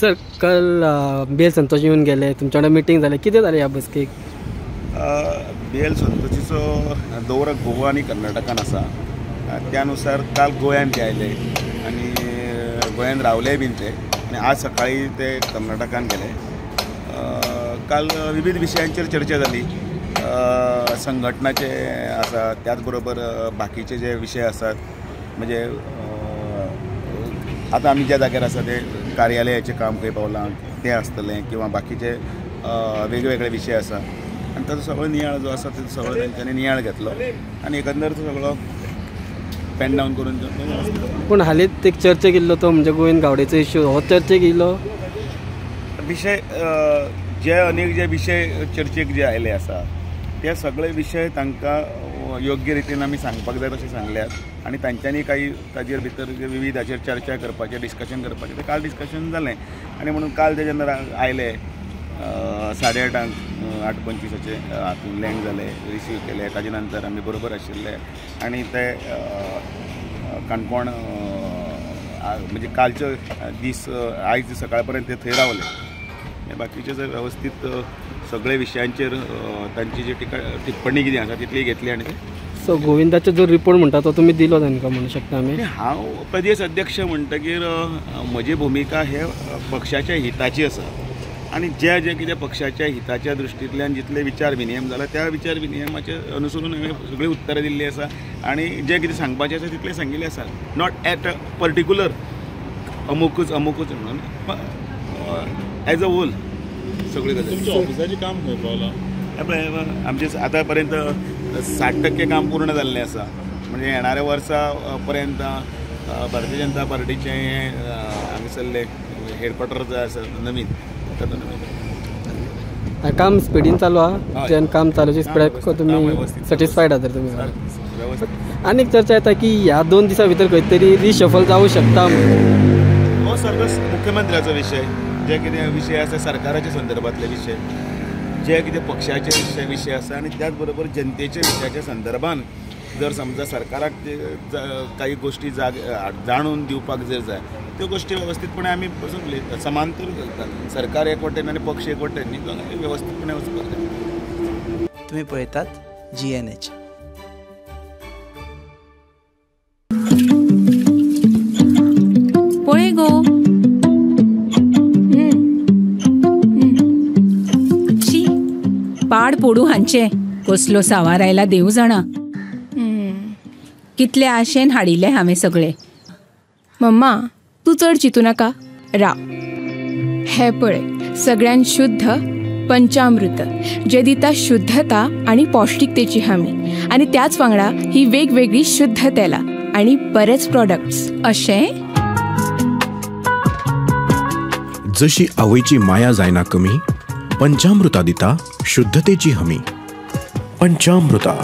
Sir काल बी L Santosh येवन गेले, तुमच्या वांगडा मिटींग जालें, कितें जालें ह्या बसकेक? बी एल संतोषीचो दौरो गोवा आनी कर्नाटकान आसा, त्या नुसार काल गोंयान ते आयले आनी गोंयान रावले बीन ते आनी आज सकाळी ते कर्नाटकान गेले. काल विविध विशयांचेर चर्चा जाली, संघटनाचे आसा, त्याच बरोबर बाकीचे जे विशय आसात, म्हणजे आतां आमी ज्या जाग्यार आसा ते कार्यालयाचें काम खंय पावलां तें आसतलें किंवा बाकीचे वेगवेगळे विशय आसा आनी ताचो सगळो नियाळ जो आसा तो सगळो तेंच्यांनी नियाळ घेतलो आनी एकंदर तो सगळो पेन डावन करून. पूण हालींच एक चर्चेक येयल्लो तो म्हणजे गोविंद गावडेचो इश्यू, हो चर्चेक येयलो विशय. जे अनेक जे विशय चर्चेक जे आयले आसा ते सगळे विशय तांकां योग्य रितीन आमी सांगपाक जाय तशें सांगल्यात आनी तांच्यांनी काही ताजेर भितर विविध हाचेर चर्चा करपाचें, डिस्कशन करपाचें, तें काल डिस्कशन जालें. आनी म्हणून काल ते जेन्ना आयले 8:30, 8:25 हातून लँड जाले, रिसीव केले, ताजे नंतर आमी बरोबर आशिल्ले आनी ते काणकोण म्हणजे कालचो दीस आयज सकाळ पर्यंत ते थंय रावले. बाकीचे जर वेवस्थीत सगळे विशयांचेर तांची जी टिप्पणी कितें आसा तितली घेतली. आनी सो गोविंदाचो जो रिपोर्ट म्हणटा तो तुमी दिलो तांकां म्हणू शकता आमी? हांव प्रदेश अध्यक्ष म्हणटकीर म्हजी भुमिका हे पक्षाच्या हिताची आसा आनी जे जे कितें पक्षाच्या हिताच्या दृश्टींतल्यान जितले विचार विनियम जाला त्या विचार विनियमाचे अनुसरून हांवें सगळीं उत्तरां दिल्लीं आसा आनी जें कितें सांगपाचें आसा तितलें सांगिल्लें आसा. Not at a particular अमुकूच अमुकूच म्हणून, एज अ होल सगळी गजाल. ऑफिसाचें काम खंय पावलां? पळय आमचें आतां पर्यंत 60% काम पूर्ण जाल्लें आसा, म्हणजे येणाऱ्या वर्सा पर्यंत भारतीय जनता पार्टीचें हांगासरलें हेडक्वॉर्टर जे आसा नवीन, तातूंत काम स्पिडीन चालू आहा, जेन्ना काम चालूची स्पिडाक तुमी सॅटिस्फायड आहा तर तुमी? आनी एक चर्चा येता की ह्या 2 दिसां भितर खंय तरी रिशफल जावं शकता. हो सारको मुख्यमंत्र्याचो विशय, जे कितें विशय आसा सरकाराच्या संदर्भातले विशय, जे कितें पक्षाचे विशय आसा आनी त्याच बरोबर जनतेच्या विशयाच्या संदर्भान जर समजा सरकाराक काही गोष्टी जाणून दिवपाक जर जाय त्यो गोष्टी वेवस्थीतपणे आमी बसून उलयतात, समांतर चलतात. सरकार एक वटेन आनी पक्ष एक वटेन न्ही, वेवस्थीतपणे वचपाक जाय. तुमी पळयतात GNH. पळय गो, पाड पोडू हांचे कसलो सावार आयला देव जाणा. कितले आशेन हाडिल्ले हांवें सगळे. मम्मा तूं चड चिंतू नाका, राव. हे पळय सगळ्यान शुद्ध पंचामृत जे दिता शुद्धता आनी पौष्टिकतेची हमी आनी त्याच वांगडा ही वेगवेगळी शुद्ध तेलां आनी बरेच प्रॉडक्ट्स. अशें? जशी आवयची माया जायना कमी, पंचामृता दिता शुद्धतेची हमी. पंचामृता.